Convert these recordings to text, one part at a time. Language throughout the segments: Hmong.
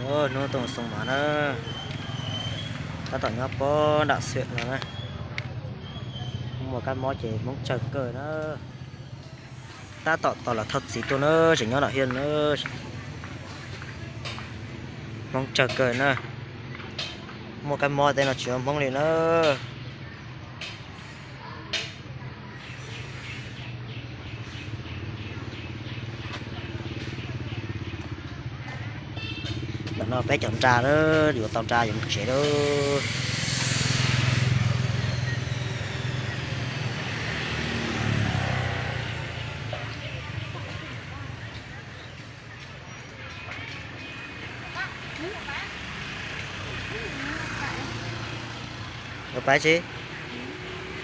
Hnub tuaj xoo mov na, tab tom nyob pob nram Xiam no na. Muaj kab mob ces Hmoob tsawg kawg na. Tab tom tos los thauj txiv tuaj na, tseem nyob nram hiaj na. Hmoob tsawg kawg na. Muaj kab mob tej no tsis muaj Hmoob li na. Ntawm no peb cov nra na, yuav tau nra yuav mus tsev lawm. Yuav pais tsi?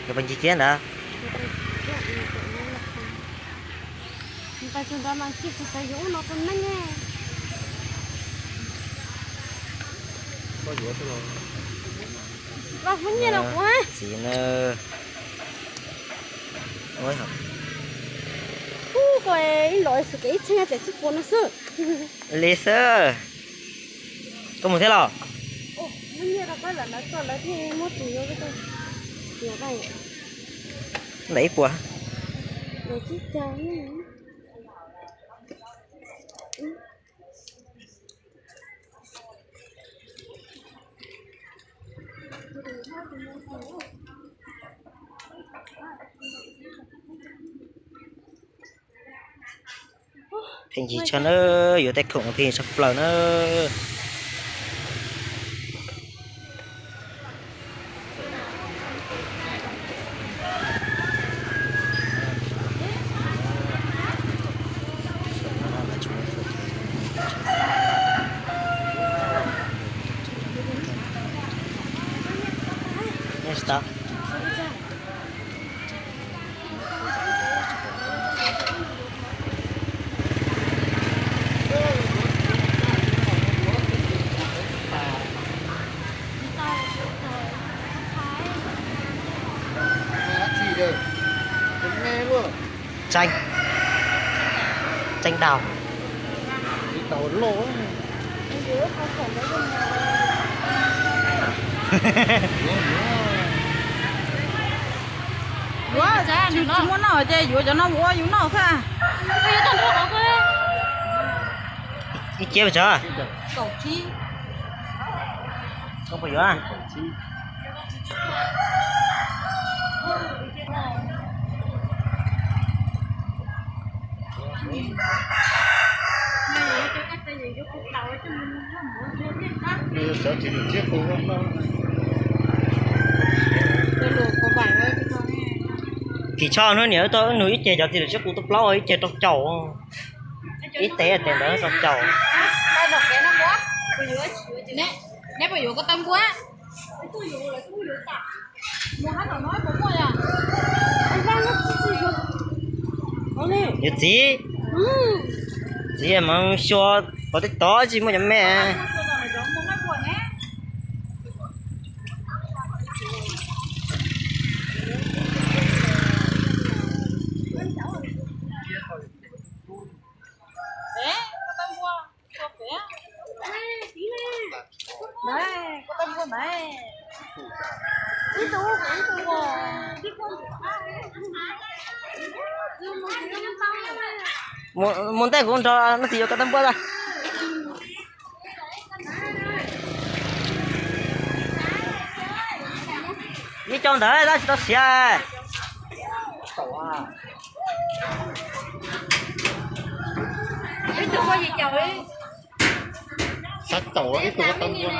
Yuav pais ncig kiab ntawd. Txiv na. Ub, koj ib los xwm kev ib txheej tawm tsib puas no xwb. Li xwb. Koj mus thiab los? Ntawm ib puas. Pheej yig tshaj na, yuav tej khoom pheej yig tshaj plaws na. Tseeb, tseeb daus. Yuav, tsis muaj noj ces yuav cov no mus ua yus noj xwb. Ib ciab pas tso. Koj puas yuav? Kim Tsho hnub niam wb tau wb nug ib ce cov txiv lws tsib qus tuaj plaub ib ce rau caum. Ib teg tes ntawd rau caum. Yus txiv, txiv mas xyuas pov tej tod tsis muaj cov me. Mus ntej kuv nrog Nuj Txiv yuav koj tau npua tag. Ib co ntawd tab tsis tau siav. Sab caum ib tug ko tau npua.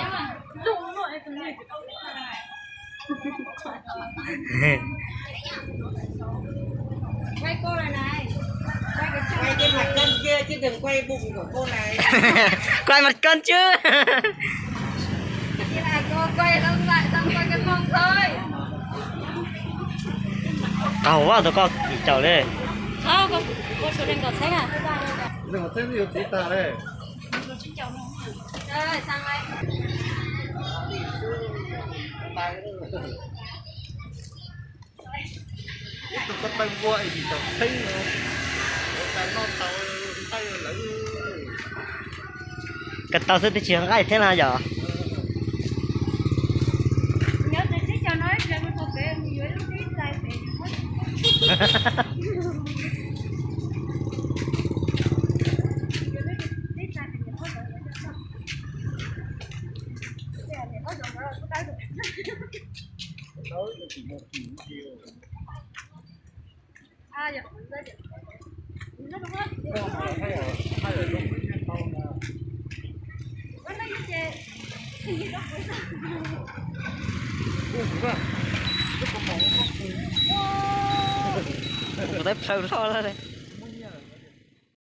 Quay mặt cân chứ. Qaug ua tau koj kim caum li. Ib tug ko taw npua es tsis tau txheeb no, ua cas noj tau ntawj lawm. Koj tau xwb twb tsis nqaij thiab no yom? Ua teb plhaw loj lawm.